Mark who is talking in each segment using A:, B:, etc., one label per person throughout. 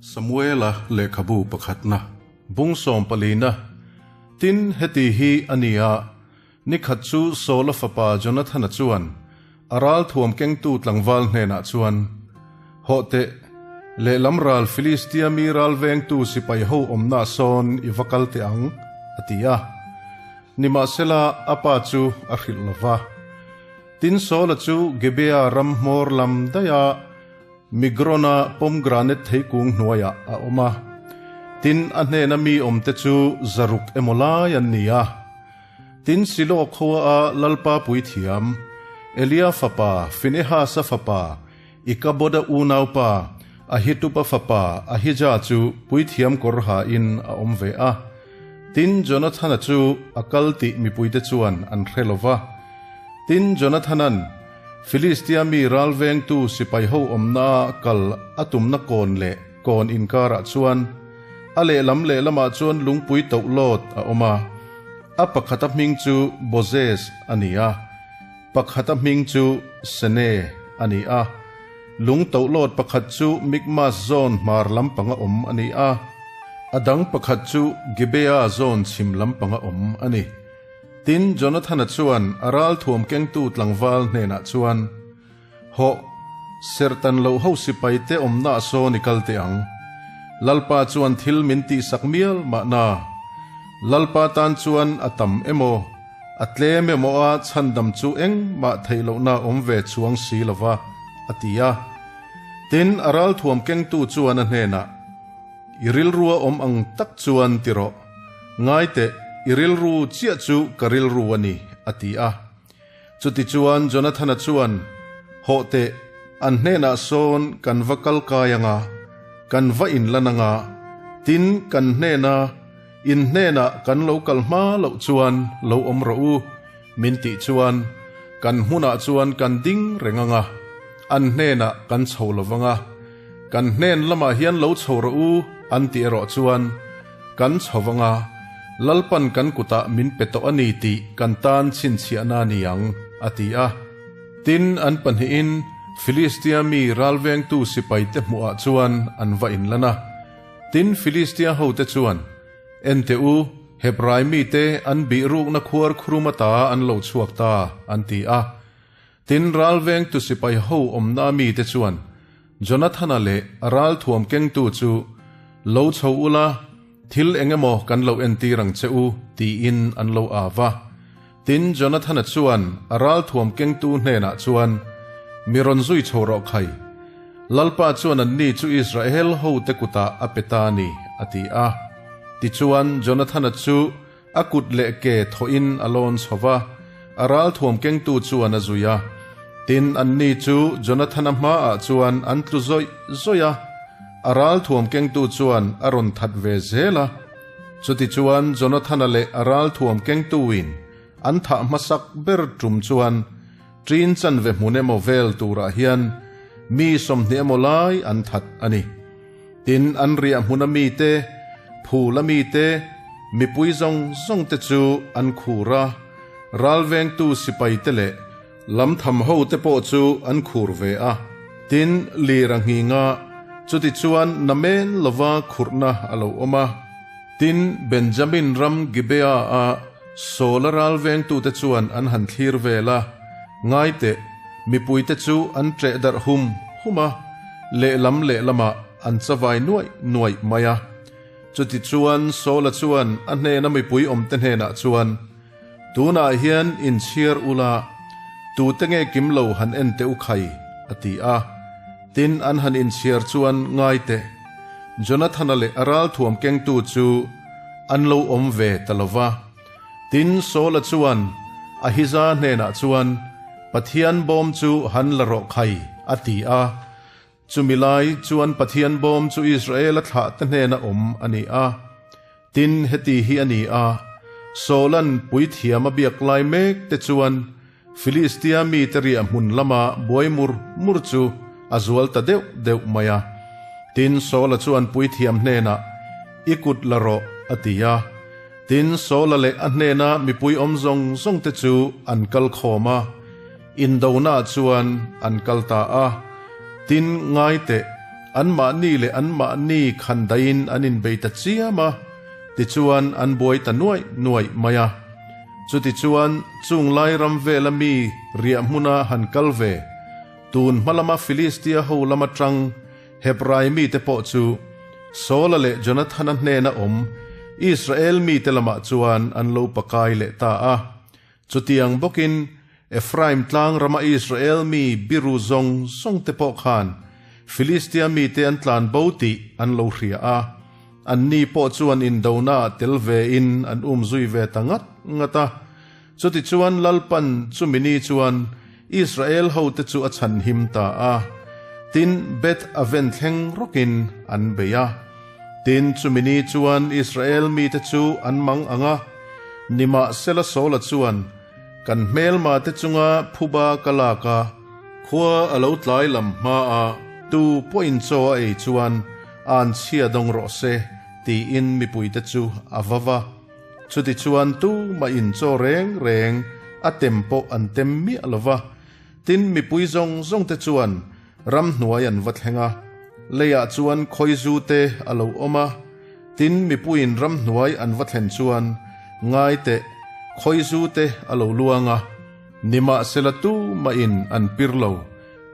A: Samuela lehkhabu pakhatna bung sawmpalina Tin, heti hi a ni a, ni khat chu Saula fapa Jonathana chuan a ral thuam kengtu tlangval hnenah chuan, Hawh teh, lehlam ral Filistia mi ral vengtu sipai ho awmna sawn i va kal teh ang, a ti a. Nimahsela, a pa chu a hrilh lo va. Tin, Saula chu Gibea ram hmawr lam daiha Migrona pomgranet theikung hnuaiah a awm a. Tin, a hnena mi awmte chu zaruk emaw lai an ni a. Tin, Silo khua a Lalpa puithiam, Elia fapa, Finehasa fapa, Ikaboda unaupa, Ahituba fapa Ahija chu puithiam kawr hain a awm ve a. Tin, Jonathana chu a kal tih mipuite chuan an hre lo va. Tin, Jonathana'n Filistia mi ralvengtu sipaiho awmnaa kal a tumna kawn leh kawn inkarah chuan a lehlam lehlamah chuan lungpui toh lawt a awm a. A pakhata hming chu Bozez a ni a, pakhata hming chu Sene a ni a. Lung toh lawt pakhat chu Mikmas zawn hmar lampanga awm a ni a, a dang pakhat chu Gibea zawn chhim lampanga awm a ni. Tin, Jonathana chuan a ralthuam kengtu tlangval hnenah chuan, Hawh, serhtan loh ho sipaite awmna a sawn i kal teh ang. Lalpa chuan thil min tihsak mial mahna. Lalpa tan chuan a tam emaw, a tlem emaw a chhandam chu engmah theih lohna awm ve chuang si lo va, a ti a. Tin, a ralthuam kengtu chuan a hnenah, I rilrua awm ang tak chuan ti rawh. Ngai teh, i rilru chiah chu ka rilru a ni, a ti a. Chutichuan Jonathana chuan, Hawh teh, an hnenah sawn kan va kal kai anga, kan va inlan anga, tin kan hnena in hnenah kan lo kal hma loh chuan lo awm rawh u, min tih chuan kan hmunah chuan kan ding reng anga, an hnenah kan chho lo vanga, kan hnen lamah hian lo chho rawh u, an tih erawh chuan kan chho vanga, Lalpan kan kutah min pe tawh a ni tih kan tan chhinchhiahna a ni ang, a ti a. Tin, an pahnihin Filistia mi ralvengtu sipaite hmuhah chuan an va inlan a. Tin, Filistia hote chuan, En teh u, Hebrai mite an bihrukna khuar khrum ata an lo chhuak ta, an ti a. Tin, ralvengtu sipai ho awmna mite chuan Jonathana leh a ralthuam kengtu chu, Lo chho ula, thil eng emaw kan lo entir ang che u, tiin an lo av a. Tin, Jonathana chuan a ralthuam kengtu hnenah chuan, Mi rawn zui chho rawh khai. Lalpa chuan anni chu Israel hote kutah a pe ta a ni, a ti a. Tichuan, Jonathana chu A kut leh ke thawhin a lawn chho va, a ralthuam kengtu chuan a zui a. Tin, anni chu Jonathana hmaah chuan an tlu zawih zawih a, a ralthuam kengtu chuan a rawn that ve zel a. Chutichuan Jonathana leh a ralthuam kengtuin an thah hmasak ber tum chuan ṭin chanve hmun emaw vel turah hian mi 20 emaw lai an that a ni. Tin, an riah hmuna mite, phula mite, mipui zawng zawngte chu an khur a, ralvengtu sipaite leh lamtham hote pawh chu an khur ve a. Tin, lir a nghing a, chutichuan namen lova khurhna a lo awm a. Tin, Benjamin ram Gibea-a Saula ralvengtute chuan an han thlir vel a, Ngaiteh, mipuite chu an ṭeh darh hum hum a, lehlam lehlamah an chavai nuaih nuaih mai a. Chutichuan Saula chuan a hnena mipui awmte hnenah chuan, Tunah hian inchhiar ula, tute nge kim lo han en teh u khai, a ti a. Tin, an han inchhiar chuan, Ngaiteh, Jonathana leh a ralthuam kengtu chu an lo awm ve ta lo va. Tin, Saula chuan Ahiza hnenah chuan, Pathian bawm chu han la rawh khai, a ti a. Chumi lai chuan Pathian bawm chu Israela thlahte hnena awm a ni a. Tin, heti hi a ni a, Saula'n puithiam a biak lai mek te chuan Filistia mite riah hmun lama buai mur mur chu a zual ta deuh deuh mai a. Tin, Saula chuan puithiam hnenah, I kut la rawh, a ti a. Tin, Saula leh a hnena mipui awm zawng zawng te chu an kal khawm a, indona chuan an kal ta a. Tin, ngai teh, Anmahni leh anmahni khandaiin an inbei ta chiam a, tichuan an buai ta nuaih nuaih mai a. Chutichuan, chung lai ram vela mi riah hmuna han kal ve, tun hma lama Filistia ho lam atang Hebrai mite pawh chu Saula leh Jonathana hnena awm Israel mite lamah chuan an lo pakai leh ta a. Chutiang bawkin Ephraim tlang rama Israel mi biru zawng zawng te pawh khan Filistia mite an tlan bo tih an lo hria a, anni pawh chuan indonaah tel vein an umzui ve ta ngat ngat a. Chutichuan Lalpan chumi ni chuan Israel hote chu a chhanhim ta a, tin Beth Aven thleng rawkin an bei a. Tin chumi ni chuan Israel mite chu an mang ang a, nimahsela Saula chuan, Kan hmelma te chunga phuba ka lak a, khua a lo tlai lam hma a, tu pawhin chaw a ei chuan an chhia dawng rawh se, tiin mipuite chu a va va. Chutichuan tumah in chaw reng reng a tem pawh an tem miah lo va, tin mipui zawng zawng te chuan ramhnuai an va thleng a, leiah chuan khawizu te a lo awm a, tin mipuiin ramhnuai an va thlen chuan ngai teh khawizu te a lo luang a, nimahsela tumah in an pir lo,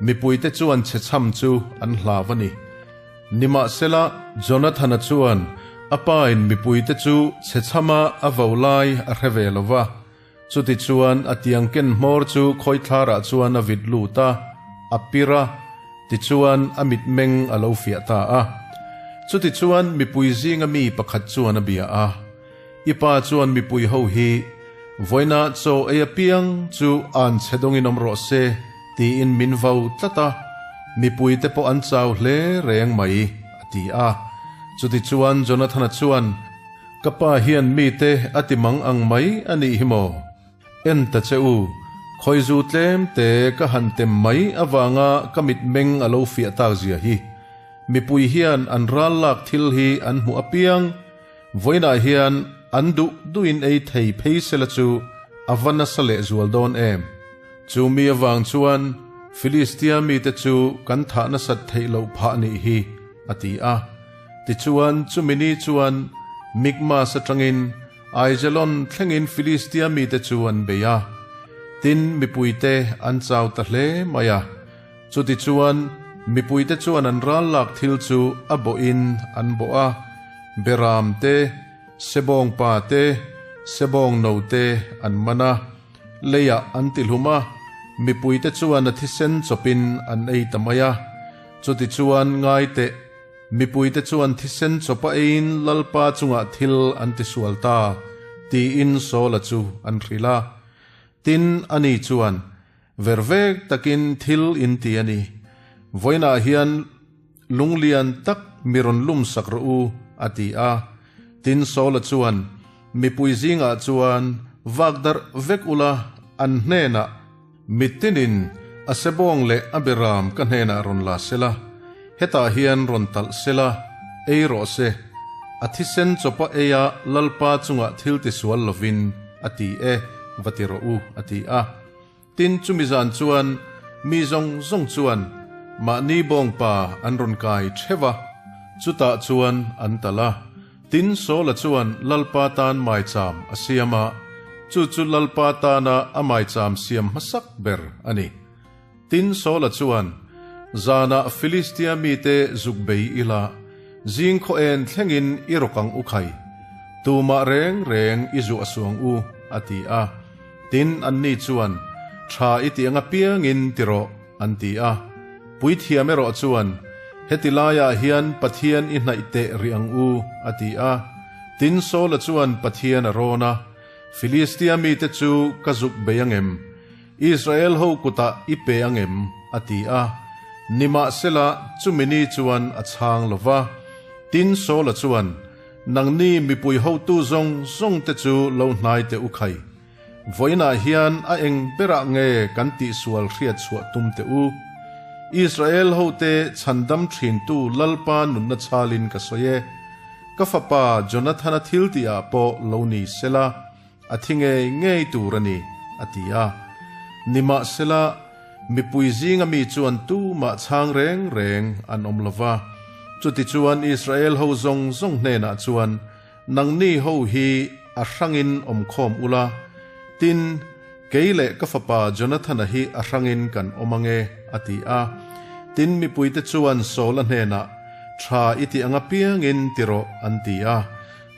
A: mipuite chuan chhechham chu an hlau a ni. Nimahsela, Jonathana chuan a pain mipuite chu chhechhama a vo lai a hre ve lo va. Chutichuan a tiang ken hmawr chu khawithlarah chuan a vit lut a, a pir a, tichuan a mitmeng a lo fiah ta a. Chutichuan mipui zinga mi pakhat chuan a bia a, I pa chuan mipui ho hi vawiina chaw ei apiang chu an chhe dawngin awm rawh se tiin min vo tlat a, mipuite pawh an chau hle reng mai, a ti a. Chutichuan Jonathana chuan, Ka pa hian mite a ti mang ang mai a nih hi maw? En ta che u, khawizu tlem te ka han tem mai avanga ka mitmeng a lo fiah tak zia hi. Mipui hian an ral lak thil hi an hmuh apiang, Vawiinah hian an duh duhin ei thei phei sela chu a va nasa lehzual dawn em? Chu mi avang chuan Filistia mite chu kan thah nasat theih loh phah nih hi, a ti a. Tichuan, chumi ni chuan Mikmas atangin Aijalon thlengin Filistia mite chu an bei a. Tin, mipuite an chau ta hle mai a. Chutichuan, mipuite chuan an ral lak thil chu a bawhin an bawh a, Beram te, Sebawng pa te, Sebawng no te an man a, leiah an tihlum a, mipuite chuan a thisen chawpin an ei ta mai a. Chutichuan, ngai teh, mipuite chuan thisen chawpa eiin Lalpa chungah thil an tisual ta, tiin Saula chu an hrilh a. Tin, ani chuan, Vervek takin thil in ti a ni. Vawiinah hian lunglian tak mi rawn lum sak rawh u, a ti a. Tin Saula chuan, Mipui zingah chuan vak darh vek ula, an hnenah, Mitinin a sebawng leh a beram ka hnenah rawn la sela, hetah hian rawn talh sela, ei rawh se, a thisen chawpa eia Lalpa chungah thil tisual lovin, a ti e, va ti rawh u, a ti a. Tin, chumi zan chuan mi zawng zawng chuan mahni bawngpa an rawn kai theuh a, chutah chuan an tal a. Tin, Saula chuan Lalpa tan maicham a siam a, chu chu Lalpa tana a maicham siam hmasak ber a ni. Tin, Saula chuan, Zanah Filistia mite zuk bei ila, zing khaw en thlengin i rawk ang u khai, tumah reng reng i zuah suang u, a ti a. Tin, anni chuan, Tha i tih ang apiangin ti rawh, an ti a. Puithiam erawh chuan, Heti laiah hian Pathian i hnaih teh rih ang u, a ti a. Tin, Saula chuan Pathian a rawn a, Filistia mite chu ka zuk bei ang em? Israel ho kutah i pe ang em? a ti a. Nimahsela, chumi ni chuan a chhang lo va. Tin, Saula chuan, Nangni mipui hotu zawng zawng te chu lo hnai teh u khai. Vawiinah hian a eng berah nge kan tihsual hriat chhuah tum teh u? Israel hote chhandam thintu Lalpa nunna chhalin ka sawi e. Ka fapa Jonathana thil tihah pawh lo ni sela, a thi ngei ngei tur a ni, a ti a. Nimahsela, mipui zinga mi chuan tumah chhang reng reng an awm lo va. Chutichuan Israel ho zawng zawng hnenah chuan, Nangni ho hi a hrangin awm khawm ula, tin, kei leh ka fapa Jonathana hi a hrangin kan awm ang e, a ti a. Tin, mipuite chuan Saula hnenah, Tha i tih ang apiangin ti rawh, an ti a.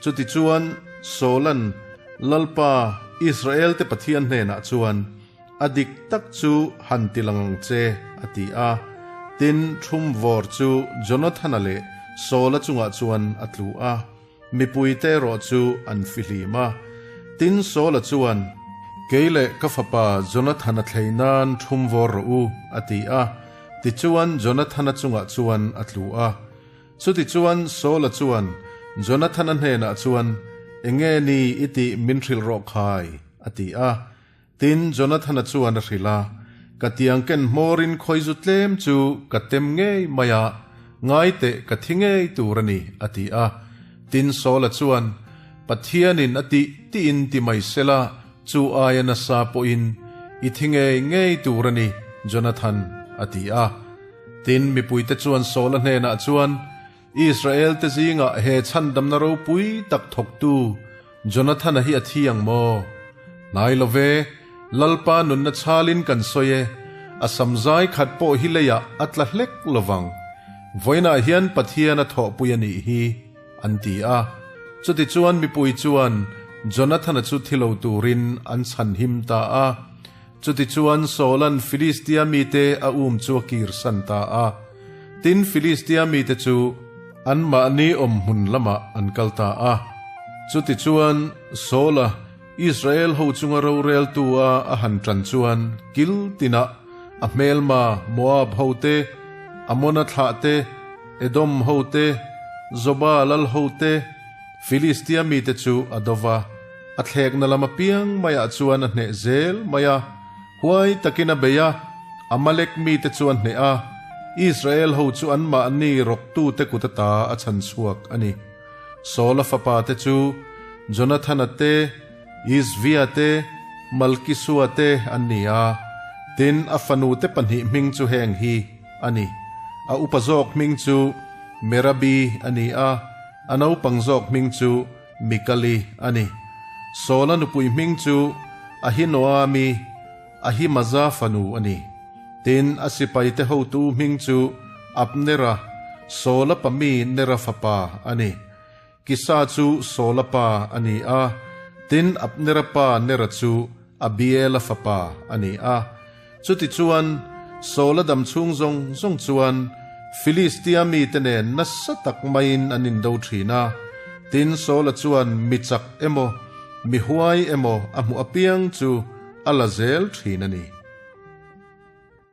A: Chutichuan Saula'n Lalpa, Israelte Pathian hnenah chuan, A dik tak chu han ti lang ang che, a ti a. Tin, Thumvawr chu Jonathana leh Saula chungah chuan a tlu a, mipuite erawh chu an fihlim a. Tin, Saula chuan, Kei leh ka fapa Jonathana thlei nan Thumvawr rawh u, a ti a. Tichuan, Jonathana chungah chuan a tlu a. Chutichuan Saula chuan Jonathana hnenah chuan, Enge ni i tih min hrilh rawh khai? a ti a. Tin, Jonathana chuan a hrilh a, Ka tiang ken hmawrin khawizu tlem chu ka tem ngei mai a, ngai teh ka thi ngei tur a ni, a ti a. Tin, Saula chuan, Pathianin a tih tiin ti mai sela, chu aia nasa pawhin i thi ngei ngei tur a ni, Jonathan, a ti a. Tin, mipuite chuan Saula hnenah chuan, Israelte zingah he chhandamna ropui tak thawktu Jonathana hi a thi ang maw? Hnai lo ve, Lalpa nunna chhalin kan sawi e, a samzai khat pawh hi leiah a tla hlek lo vang. Vawiinah hian Pathian a thawhpui a nih hi, an ti a. Chutichuan mipui chuan Jonathana chu thi lo turin an chhanhim ta a. Chutichuan Saula'n Filistia mite a um chu a kirsan ta a. Tin, Filistia mite chu anmahni awmhmun lamah an kal ta a. Chutichuan Saula, Israel ho chunga roreltu a a han ṭan chuan kil tinah a hmelma Moab hote, Amona thlah te, Edom hote, Zoba lal hote, Filistia mite chu a do va. A thlekna lam apiang maiah chuan a hneh zel mai a, huai takin a bei a, Amalek mite chu a hneh a, Israel ho chu anmahni rawktute kut ata a chhan chhuak a ni. Saula fapa te chu Jonathana te, Isvia te, Malkisua te an ni a, tin a fanute pahnih hming chu heng hi a ni, a upa zawk hming chu Merabi a ni a, a naupang zawk hming chu Mikali a ni. Saula nupui hming chu Ahinoami, Ahimaza fanu a ni. Tin, a sipaite hotu hming chu Abnera, Saula pa mi Nera fapa a ni. Kisa chu Saula pa a ni a, tin Abnera pa Nera chu Abiela fapa a ni a. Chutichuan, Saula dam chhung zawng zawng chuan Filistia mite nen nasa tak maiin an indo thin a. Tin, Saula chuan mi chak emaw, mi huai emaw a hmuh apiang chu a la zel thin a ni.